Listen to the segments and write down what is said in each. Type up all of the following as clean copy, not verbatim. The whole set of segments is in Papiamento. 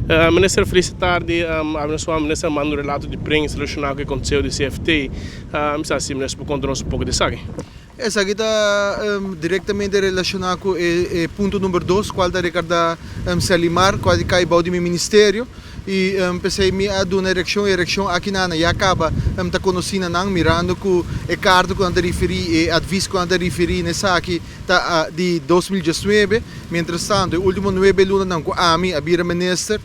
Minister, felis tardi. A minister manda un relato di prensa relashoná ku e konseho di CFT. Si minister por konta nos un poko di esaki. Esaki ta direktamente relashoná ku e punto number 2, kual ta regarda Serlimar, kual ta kai bou di mi ministerio. I p'esei mi a duna e reakshon, e reakshon aki nan ya kaba ta konosí na nan, mirando ku e karta ku nan ta referí, e advis ku nan ta referí na esaki ta di 2019. Mientras tanto, e último 9 lunanan ku ami a bira minister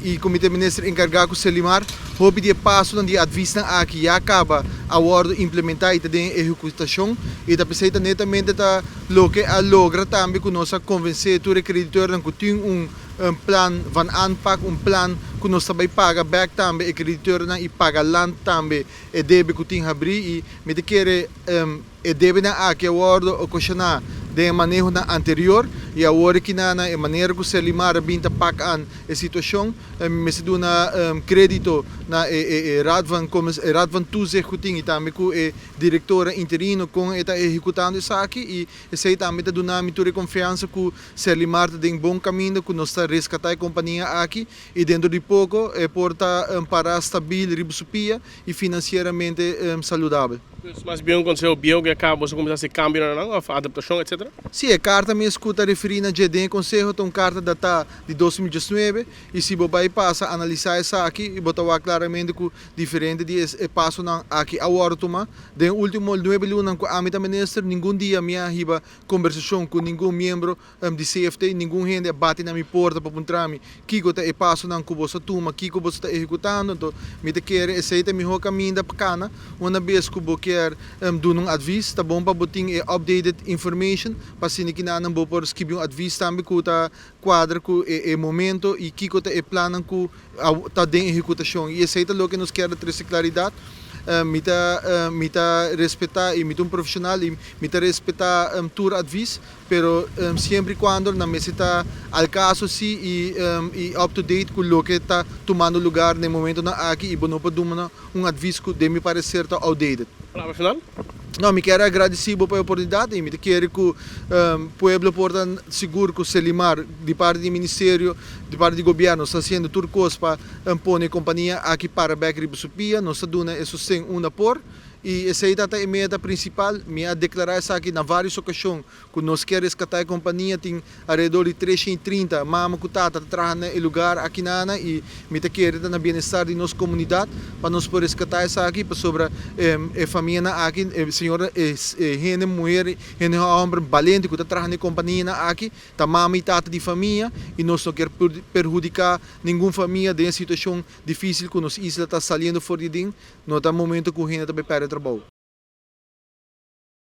i komo minister enkargá ku Serlimar, hopi di e pasonan di advisnan aki ya kaba a wòrdu implementá i ta den ehekutashon, i ta p'esei ta netamente ta loke a logra tambe ku nos a konvensé tur e kreditornan ku tin un plan van aanpak, un plan ku nos ta bai paga bèk tambe e kreditornan i paga land tambe e debe ku tin habrí. I mi ta kere e debenan aki a wòrdu okashoná den manehonan anterior, i awor aki na e manera ku Serlimar a bin ta pak aan e situashon, mester duna krédito na e raad van toezicht ku tin i tambe ku e direktor interino, kon e ta ehekutando esaki, i esei tambe ta duna mi tur e konfiansa ku Serlimar ta den bon kaminda, ku nos ta reskatá e kompania aki i dentro di poko e por ta para stabil riba su pia i finansieramente saludabel. Mas bien un konseho bieu ku a kaba, bo kuminsá hasi kambionan òf adaptashon, etc.? Si, e karta mes ku ta referí na dje den konseho ta un karta datá di 2019, i si bo bai pasa analisá esaki, i bo ta wak klaramente ku diferente di e pasonan aki a wòrdu tumá. Den último 9 lunanan ku ami ta minister, ningun dia mi a hiba kombersashon ku ningun miembro di CFT, ningun hende a bati na mi porta pa puntra mi kiko ta e pasonan ku boso a tuma, kiko boso ta ehekutando. Anto mi ta kere esei ta mihó kaminda pa kana. Un bes ku bo ke duna un advis, ta bon pa bo tin e updated information, pa asina ku nan bo por skirbi un advis tambe ku ta kuadra ku e momento i kiko ta e plannan ku ta den ehekutashon. I esei ta loke nos ke trese klaridat. Mi ta respetá i mi ta un profeshonal i mi ta respetá tur advis, pero semper i kuando nan mester ta al kaso si i up to date ku loke ta tumando lugá na e momentonan aki, i bo no por duna un advis ku den mi pareser ta outdated. Palabra final? No, mi ke gradisí pa e oportunidat i mi ta kere ku pueblo por ta sigur ku Serlimar, di parti di ministerio, di parti di gobièrnu, ta hasiendo tur kos pa pone e kompania aki para bèk riba su pia. Nos ta duna e sosten unda por i esei ta e meta prinsipal. Mi a deklará esaki na vários okashon ku nos ke reskatá e kompania. Tin alrededor di 330 mama ku tata ta traha na e lugá aki na i mi ta kere ta na bienestar di nos komunidat pa nos por reskatá esaki, pasobra e famianan aki, e señora, e hende muhé, hende hòmber balente ku ta traha na e kompania aki, ta mama i tata di famia, i nos no ke perhudiká ningun famia den e situashon difísil ku nos isla ta saliendo for di den. No ta momento ku hende ta bai pèrdè trabou.